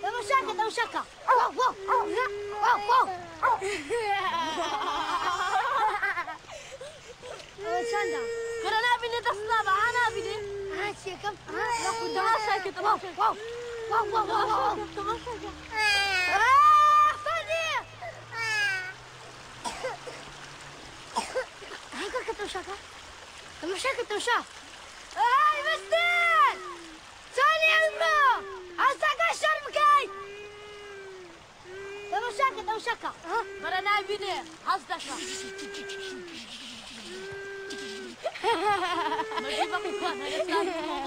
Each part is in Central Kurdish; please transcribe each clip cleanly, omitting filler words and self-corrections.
تەماشاکە تەماشاکە واو واو واو واو ئەوە چەندە؟ کورە نابینێ دەست نابە ها نابینێ ها چیەکەم؟ تەماشاکە تەماشاکە واو واو واو واو واو تەماشاکە فادي هيك تمشاكا تمشاكا تمشا اي مستر ثاني عمرو عساك الشربكي تمشاكا تمشاكا بەرە نابینێ حەز دەکا مەجی بە قوکان هەرێستا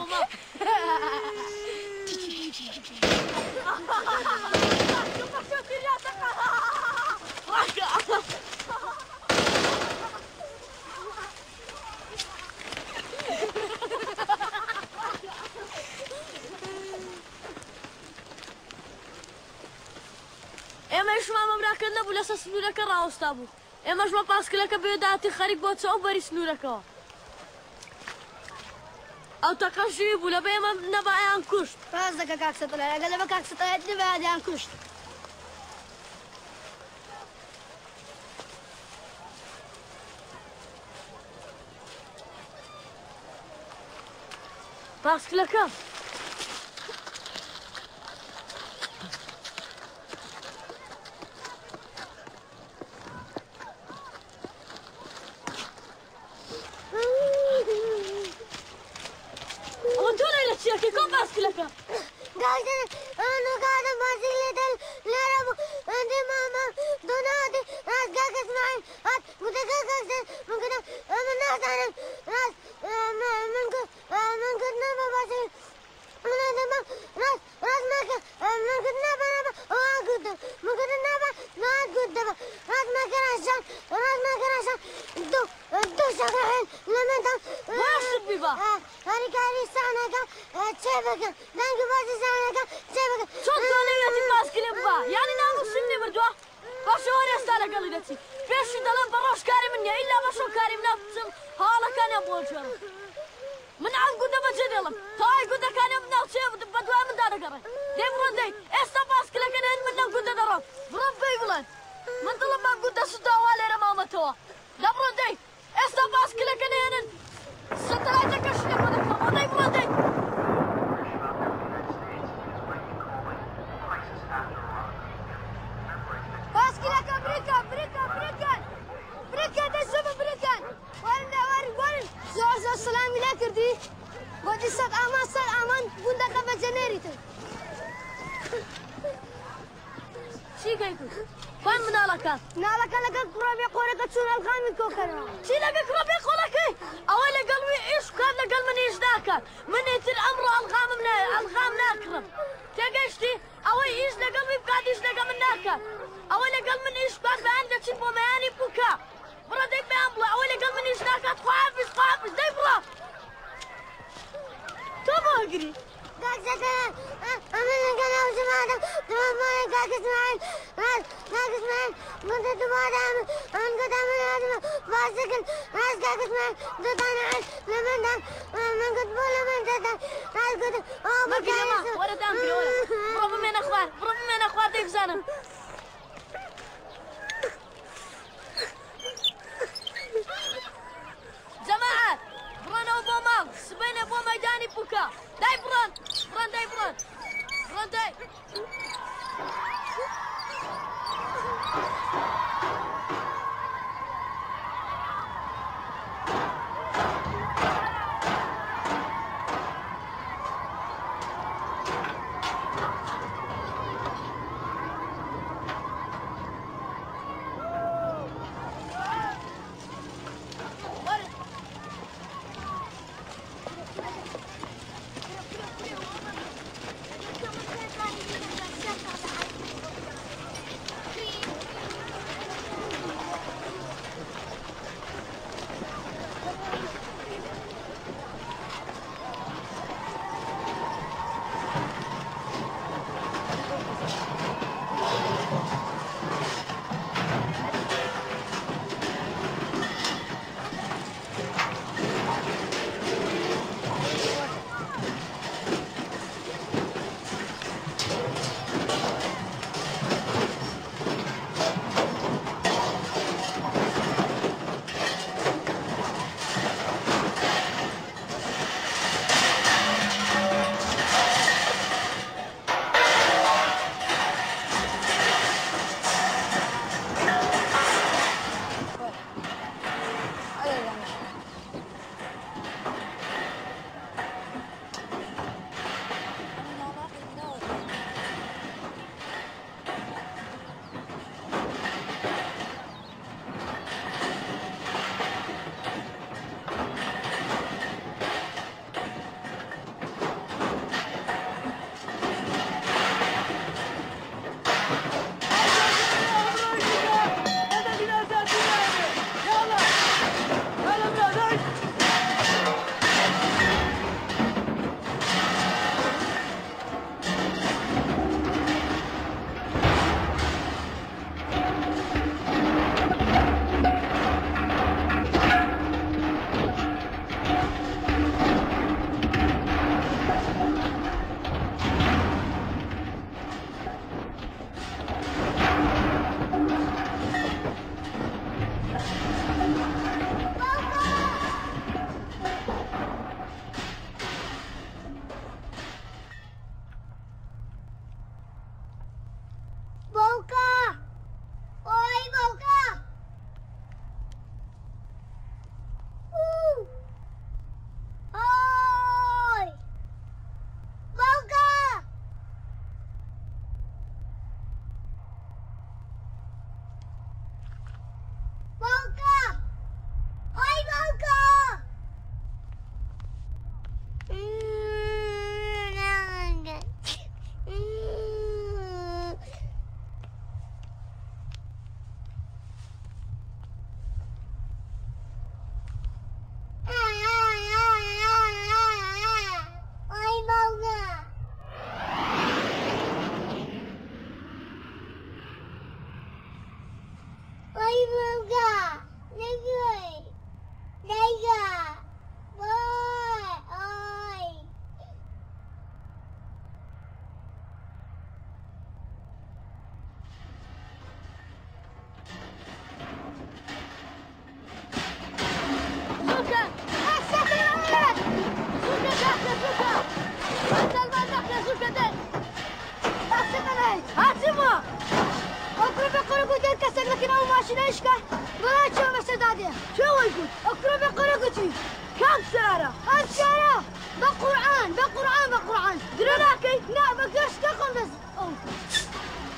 بۆ ئێمەش مامەمراکە نەبوو لەسەر سنوورەکە ڕاوەستا بوو. ئێمەش بە پاسکلەکە بێداتی خەریک بۆ چە ئەو بەری سنوورەکەوە. ئەو تەقە ژوی بوو لە بە ئێمە نەبایان کوشت. ڕاست دەکە کاک سەتەلای، ئەگەر لەبە کاک سەتەلایت نەبایە دەیان کوشت. پاسکلەکە ئەوە تۆ لە چیەکەی کۆ پاسکلەکە؟ باشت بیبە. چۆن توانیویەتی پاسکلێ ببا؟ یانی ناموسیم نەبردووە؟ باشە وەرە ئێستا لەگەڵی دەچی. پێشی دەڵێم بە ڕۆژ کاری من نییە، ئیلا بە شەو کاری منە بچم هەواڵەکانیان بۆ گێڕم. من ئەم گوندە بەجێ دێڵم، تەواوی گوندەکانیان ناوچەیە بە دوای مندا دەگەڕێن. دەی بڕۆن دەی، ئێستا پاسکلەکە نێن من لەم گوندە دەڕۆم. بڕۆن پێی بڵێن من دڵم بەم گوندە سوتاوە لێرە ماومەتەوە. دە بڕۆن دەی، ئێستا پاسکلەکە نێنن سەتەلایتەکەشی لە خۆ دەکەمەوە. دەی بڕۆن دەی. پاسکیلەکە برکە برکە برکەن برکە دەست بە برکەن وەرن لە وەرن وەرن. زۆر زۆر سەلامی لێ کردی گوتی سەد ئامان سەد ئامان گوندەکە بەجێ نێریتن. چی گەیکوت؟ کوان مناڵەکان؟ مناڵەکە لەگەڵ کوڕە بێقۆرەکە چوون ئەلغامی کۆکەنەوە. چی لەگەڵ کوڕە بێقۆڵەکەی؟ ئەوەی لەگەڵ وی ئیش بکات لەگەڵ من ئیش ناکات. من ئیتر ئەمڕۆ ئەلغامم ئەلغام ناکڕم. تێگەیشتی؟ ئەوەی ئیش لەگەڵ وی بکات ئیش لەگەڵ من ناکات. ئەوەی لەگەڵ من ئیش بکات بەیان دەچین بۆ مەیانی پوکە. بڕە دەی پێیان بڵێ ئەوەی لەگەڵ من ئیش ناکات خواحافیز خواحافیز دەی بڕە. تۆ بۆ ئەگری؟ کاک سەتەلای ئەمن لەگەڵ ئەو جەماعەتم دەمەمانە کاک ئیسماعیل ڕاست کاک ئیسماعیل گوتە دووبارە ئەمن ئەمن گوتە من هاتمە باسکل ڕاست کاک ئیسماعیل دوتان عەل لە مندان من گوت بۆ لە من دەدەن ڕاست گوتم ئەوە بۆ مەگرە ما وەرە دامگرە وەرە بڕۆ بمێنە خوار بڕۆ بمێنە خوار دەی بزانم. جەماعەت بڕۆنەوە بۆ ماڵ سبەینێ بۆ مەیدانی پوکە. دای بڕۆن بڕۆن دای بڕۆن بڕۆن دای. ماشینەیشکە بەڵا چێ بەسەردا دێ. کێ وەی گوت؟ ئەو کوڕە بێ قەرە گوتی. کام سەیارە؟ ئەم سەیارە بە قورعان بە قورعان بە قورعان. درۆ ناکەی؟ نا بە گەشتە خۆم دەست ئەو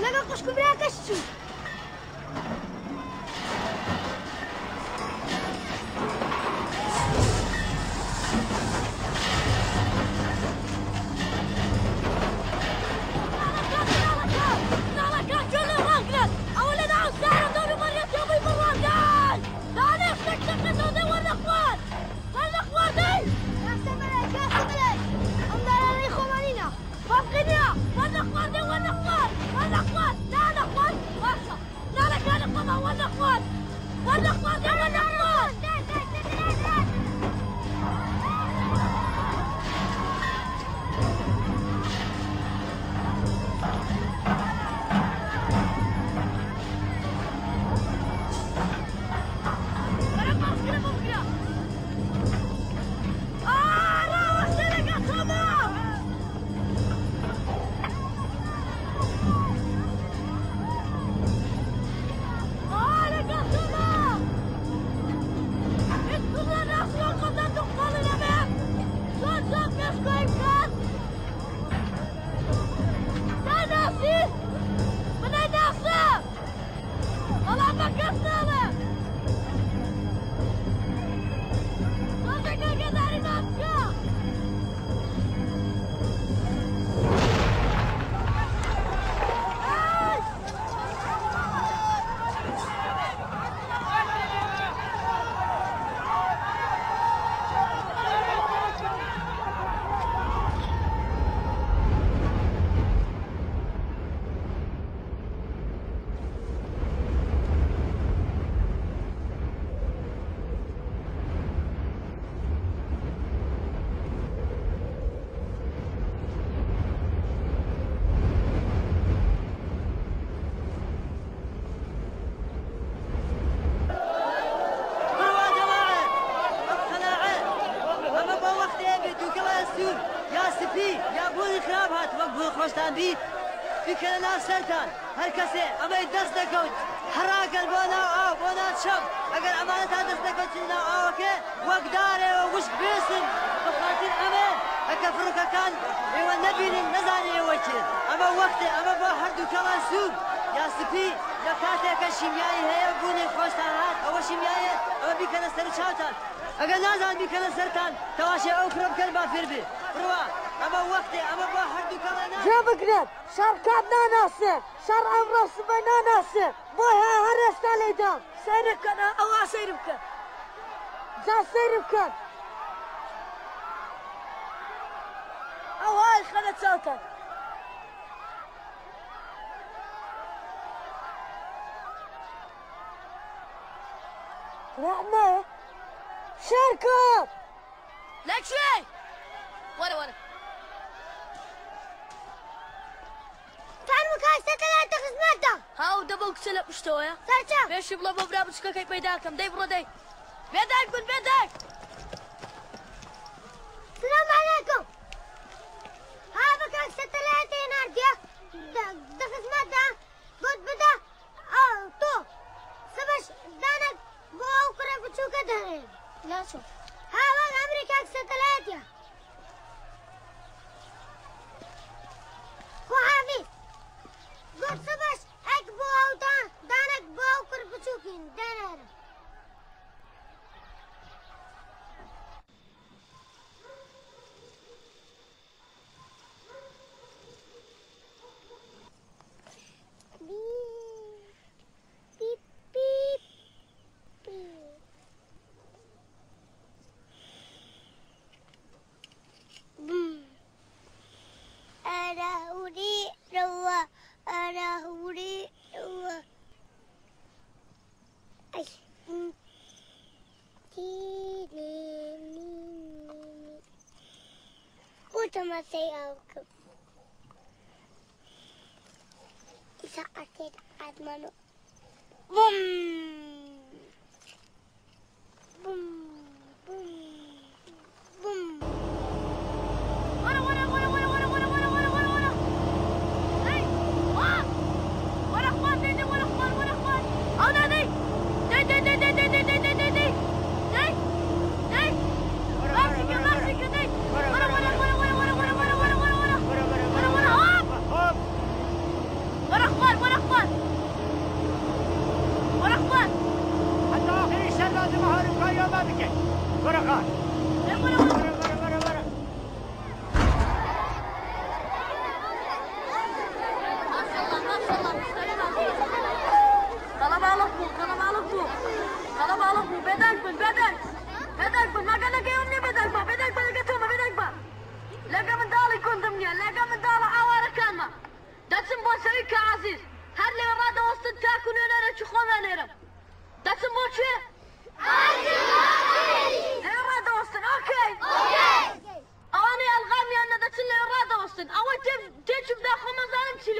لەگەڵ خوشک و براکەش چوو. پەیداکەم دەی بڕۆ دەی بێدەنگ بن بێدەنگ. سلام علیکم. ها بکاک سەتەلایەتێ ناردیە دە خزمەتدا گوت بدە تۆ سبەش دانەک بۆ ئەو کوڕە بچووکە دەهێن. لا چۆ ها وەک ئەمری کاک سەتەلایەتیە. خواحافیز. گوت سبەش ئەک بۆ ئەو دانەک بۆ ئەو کوڕ بچووکین دەنێرم.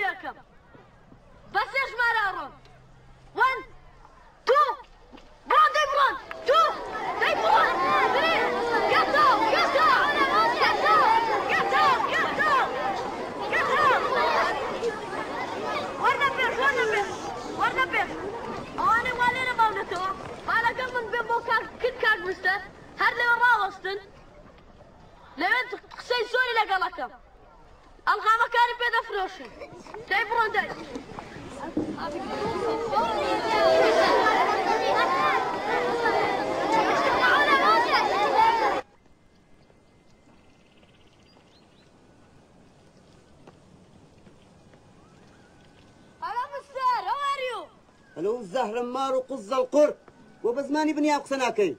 پێکەم بە سێ ژمارە ئەڕۆم one two بڕۆن دەی بڕۆن two دەی بڕۆن three get down get down get down get down get down get down وەرنە پێش وەرنە پێش وەرنە پێش ئەوانەی وا لێرە ماونەتەوە با لەگەڵ من بێن بۆ کاک کن کاک مستەر هەر لەوێ ڕاوەستن لەوێ قسەی زۆری لەگەڵ ئەکەم ئەلغامەکانی پێ دەفرۆشن دەی بڕۆن دەی. Hello mister, how are you? Hello زەهرە مار و قوزە القور بۆ بە زمانی بنیام قسە ناکەی؟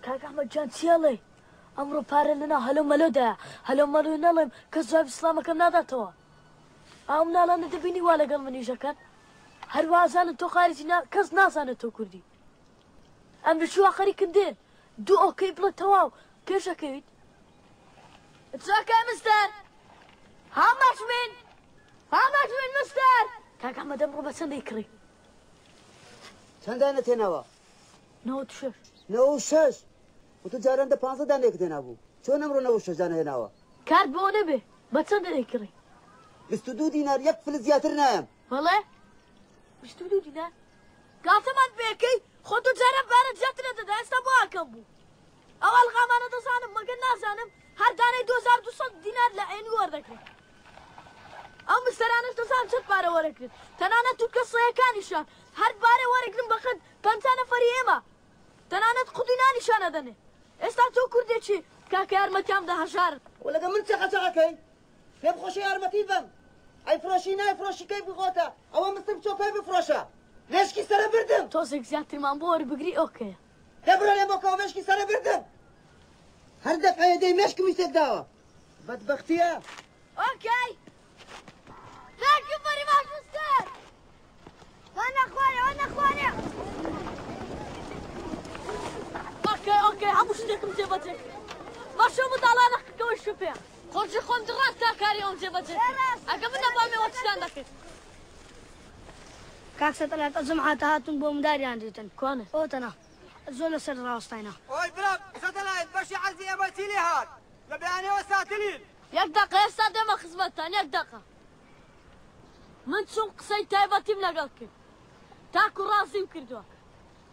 کاک ئەحمەد جان چی ئەڵێی؟ ئەمڕۆ پارە لەناو هەلۆ مەلۆدایە، هەلۆ مەلۆ نەڵێم کەس جوابی سڵامەکەم ناداتەوە. ئەو مناڵانە دەبینی وا لەگەڵ من ئیشەکەن؟ هەر وا ئەزانن تۆ خارجی نا کەس نازانێت تۆ کوردی. ئەمریکی وا خەریکن دێن. دوو okay بڵێ تەواو پێش ئەکەویت. It's okay mister. How much win? How much win mister? کاک ئەحمەد ئەمڕۆ بە چەند دەیکڕی؟ چەند دانەت هێناوە؟ 96. 96؟ خۆ تۆ جاران دە پانزە دانەیەکت هێنابوو چۆن ئەمڕۆ 96 دانە هێناوە؟ کارت بەوە نەبێ بە چەندە دەیکڕی؟ 22 دینار یەک فلس زیاتر نایەم. بەڵێ 22 دینار؟ گاڵتەمان پێ ئەکەی؟ خۆ تۆ جاران پارەت زیاترت دەدا ئێستا بۆ وا کەم بوو؟ ئەو ئەلغامانە دەزانم مەگەر نازانم هەر دانەی 2200 دینار لە عێنی وەردەگرن. ئەو مستەرانەش دەزانم چەند پارە وەرەگرن تەنانەت تورکە سەیەکانیشیان هەر پارە وەرەگرن بەقەد 50 نەفەری ئێمە تەنانەت قوتی نانیشیان ئەدەنێ ئێستا تۆ کوردێکی کاکە یارمەتیان بدە هەژارن. وە لەگەڵ من چەقە چەقەکەی پێم خۆشە یارمەتیت بەم ئەیفرۆشی نایفرۆشی کەیفی خۆتە ئەوە مستر بچۆ پێی بفرۆشە مێشکی سەرە بردم. تۆزێک زیاترمان بۆ وەربگری ئۆکەیە. دە بڕۆ لێم بۆکەوە مێشکی سەرە بردم هەر دەفعەیە دێی مێشکمی تێکداوە بەدبەختیە. Okay thank you very much mister. وەنە خوارێ وەنە خوارێ. Okay okay هەموو شتێکم جێبەجێ کرد باشە منداڵانە کەوەی شوپێ قۆرجی خۆم دڕاند تا کاری ئەوم جێبەجێ کرد ئەگە من نەبامێ وە چتان دەکرد. کاک سەتەلایت ئەو جەماعەتە هاتوون بۆ منداریان دیتن کوانێ؟ ئەوەتەنە زۆر لەسەر ڕاوەستاینە. ئۆی برام سەتەلایت بەشی عەرزی ئێمە چی لێ هات لە بەیانیەوە ساتلین. یەک دەقە ئێستا دێمە خزمەتتان یەک دەقە. من چووم قسەی تایبەتیم لەگەڵ کرد تاکو ڕازیم کردووە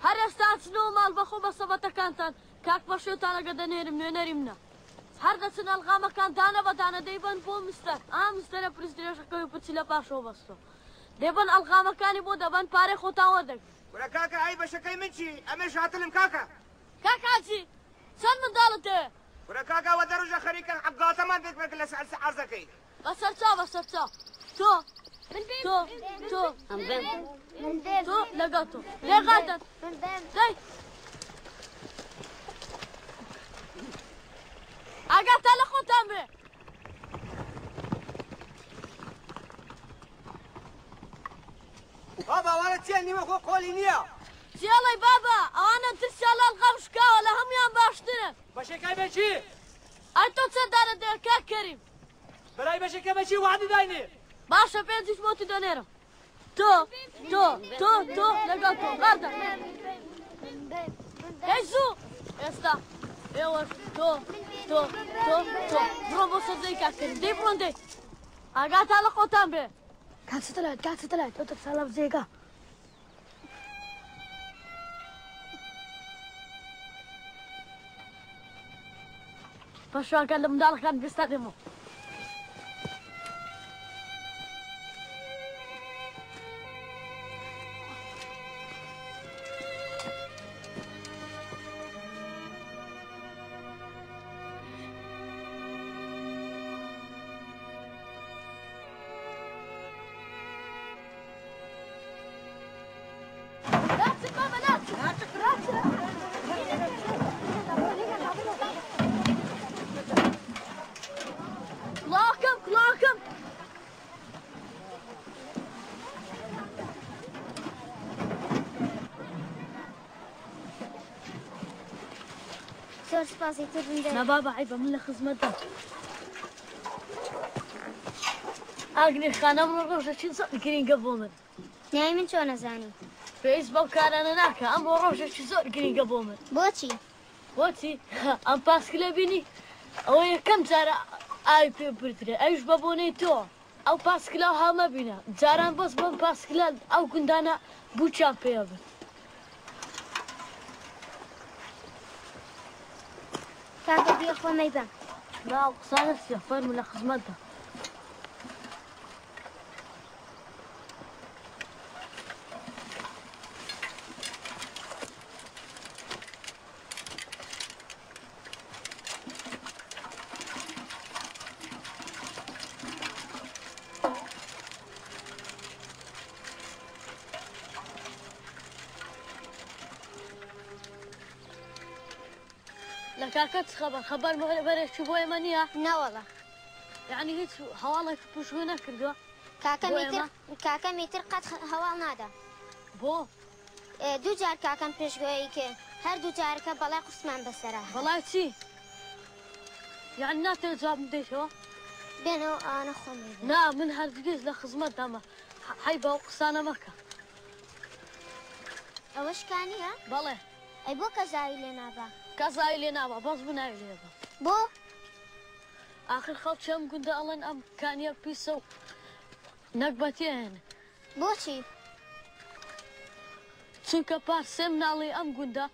هەر ئێستا ئەچنەوە ماڵ بەخۆ بە سەبەتەکانتان کاک پەشێوتان ئەگە دەنێرم نوێنەری منە هەر دەچن ئەلغامەکان دانە بە دانە دەیبەن بۆ مستەر ئا مستەرە پرس درێژەکەی و پرچی لە پاشەوە بەستووە دەیبەن ئەلغامەکانی بۆ دەبەن پارەی خۆتان وەردەگرن. کورە کاکە ئەی بەشەکەی من چی ئەمێش هاتلم کاکە. کاک حاجی چەند منداڵت هەیە؟ کورە کاکە ئەوە دە ڕۆژە خەریکە گاڵتەمان پێ کرد لەسەر عەرزەکەی. بەسەرچاو بەسەرچاو تۆ تۆ تۆ تۆ لەگەڵ تۆ لێ غادەن دەی ئاگاتان لە خۆتان بێ. بابا ئەوانە چییە نیوە خۆ قۆلی نییە. چیەڵێی بابا ئەوانە ترسیان لە ئەلغام شکاوە لە هەموویان باشترن. بەشەکەی بە چی؟ ئەی تۆ چەند دانەت دەوێ کاک کەریم؟ برای بەشەکە بە چی وەعدی داینێ؟ باشە پێنجیش بۆ تو دەنێرم. تۆ تۆ تۆ تۆ لەگەڵ تۆ غاردە. هەی زوو ئێستا ئێوەش تۆ تۆ تۆ تۆ بڕۆن بۆ سەر زەوی کاک کەریم دەی بڕۆن دەی ئاگاتان لە خۆتان بێ. کاک سەتەلایت کاک سەتەلایت ئەو تەرسالە بجێگا. پەشوانکە لە منداڵەکان بێستا دێمەوە. کڵاکەم کڵاکەم. زۆر سپاسی تر نا بابا عیبە من لە خزمەتدام. ئاگنی خان ئەمڕۆ ڕۆژێکی زۆر گرینگە بۆ من. ناوی من چۆن ئەزانی؟ پێویست بەو کارانە ناکا ئەمڕۆ ڕۆژێکی زۆر گرینگە بۆ من. بۆچی؟ بۆچی؟ ئەم پاسکلە بینی؟ ئەوە یەکەم جارە ئاوی پێ بردرێ ئەویش بە بۆنەی تۆ. ئەو پاسکلە ها مەبینە جاران بەس بەم پاسکلە ئەو گوندانە بووکیان پێ ئەبرد. کاکە بیە خۆم ئەیبەم. نا ئەو قسانە چیە فەرموو لە خزمەتدا. لە کاکە چ خەبەر خەبەر بەرێکی بۆ ئێمە نییە؟ نەوەڵا. یعنی هیچ هەواڵێک پشگوێ نەکردووە؟ کاکەم ئیتر کاکەم ئیتر قەت هەواڵ نادا. بۆ؟ دوو جار کاکەم پێشگۆیی کرد هەر دوو جارەکە بەڵای قورسمان بەسەرا هات. بەڵای چی؟ یەعنی ناتەوێت جوابم بدەیتەوە؟ بێنەوە ئەوانە خۆم ئەیبەم. نا من هەرگیز لە خزمەتدامە حەیبە ئەو قسانە مەکە. ئەوە شکانییە؟ بەڵێ. ئەی بۆ کەس ئاوی لێ نابا؟ کەس ئاوی لێ نابا بەس من ئاوی لێ ئەبەم. بۆ؟ ئاخر خەڵکی ئەم گوندە ئەڵێن ئەم کانییە پیسە و نەگبەتی ئەهێنێ. بۆچی؟ چونکە پار سێ مناڵی ئەم گوندە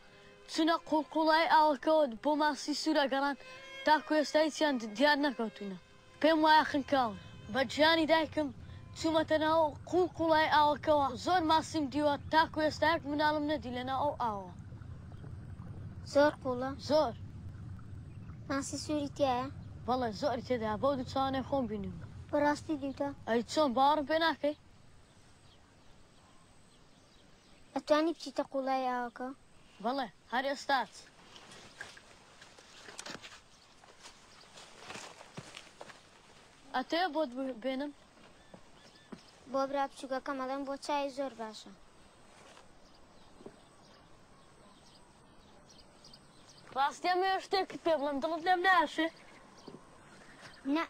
چونە قوڵ قوڵایی ئاوەکەوە بۆ ماسی سوور ئەگەڕان تاکو ئێستا هیچیان دیار نەکەوتونە پێم وایە خنکاون. بە گیانی دایکم چومەتە ناو قوڵ قوڵایی ئاوەکەوە زۆر ماسیم دیوە تاکو ئێستا یەک مناڵم نەدی لەناو ئەو ئاوە. زۆر قوڵە؟ زۆر. ماسی سووری تیایە؟ بەڵێ زۆری تێدایە بەو دوو چاوانەی خۆم بینیومە. بەڕاستی دیوتە؟ ئەی چۆن باوەڕم پێ ناکەی؟ ئەتوانی بچیتە قوڵایی ئاوەکە؟ بەڵێ هەر ئێستاچ. ئەتەوێ بۆت بێنم؟ بۆ برا بچووکەکەم ئەڵێم بۆ چای زۆر باشە. ڕاستی ئەمەوێ شتێکت پێ بڵێم دڵت لێم ناشێ؟ نا.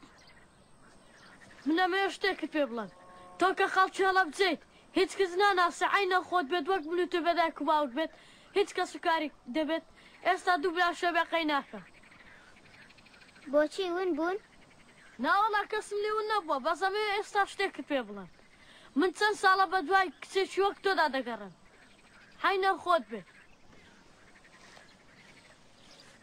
من ئەمەوێ شتێکت پێ بڵێم تۆ کە خەڵکی هەڵەبجەیت هیچ کەس ناناسێ عەینەن خۆت بێت وەک من و تۆ بێ دایک و باوک بێت هیچ کەس و کاری دەبێت ئێستا دوو برا شێ بێ قەی ناکا. بۆچی ون بوون؟ ناوەڵا کەسم لێ ون نەبووە بەس ئەمەوێ ئێستا شتێکت پێ بڵێم من چەند ساڵە بە دوای کچێکی وەک تۆدا دەگەڕێم عەینەن خۆت بێت.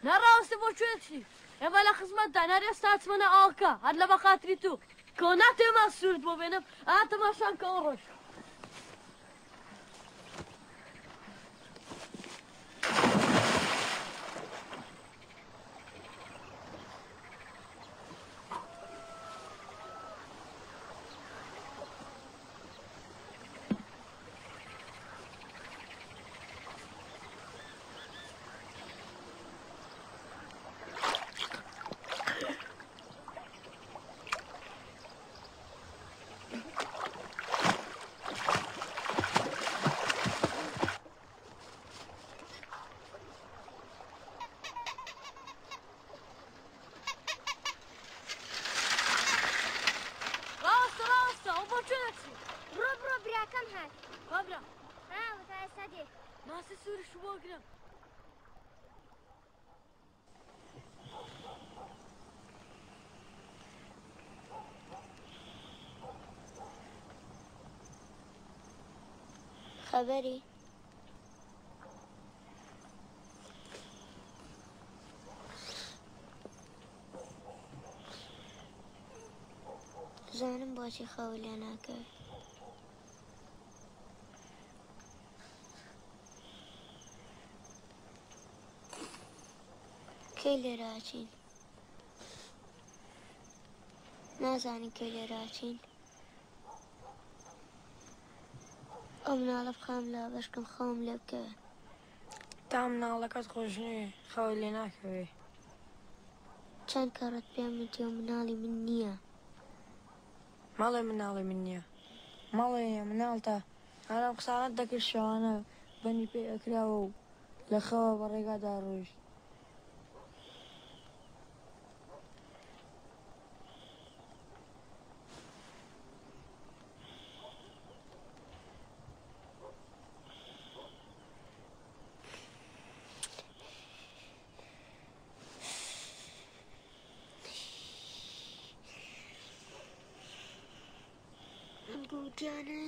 نا ڕاوەستە بۆ کوێ ئەچی؟ ئێمە لە خزمەتداین هەر ئێستا ئەچمە ناو ئاوەکە هەر لە بەخاتری تو. کۆ ناتەوێ مان سوورت بۆ بێنم؟ ئا تەماشام کە ئەو ڕۆیشت. ڕاوەستە ڕاوەستە ئەو بۆ کوێ دەچی؟ بڕۆ بڕۆ براکەم هات. وا برا. ها وەتا ئێستا دێ. ماسی سووریش بۆ گرم. خەبەری؟ زانم بۆچی خەوت لێ ناکەوێ. کەی لێرە ئەچین؟ نازانین کەی لێرە ئەچین؟ ئەو مناڵە بخەم لا بەشکم خەوم لێ بکەوێ. تا مناڵەکەت خۆش نەوێ خەوت لێ ناکەوێ. چەند کەڕەت پێم وتی ئەو مناڵی من نییە. مەڵێ مناڵی من نییە. مەڵێ مناڵتە. هەر ئەم قسانەت دەکرد شەوانە بەنی پێ ئەکراوە و لە خەوا بە ڕێگادا ڕۆیشت. گوتیانە.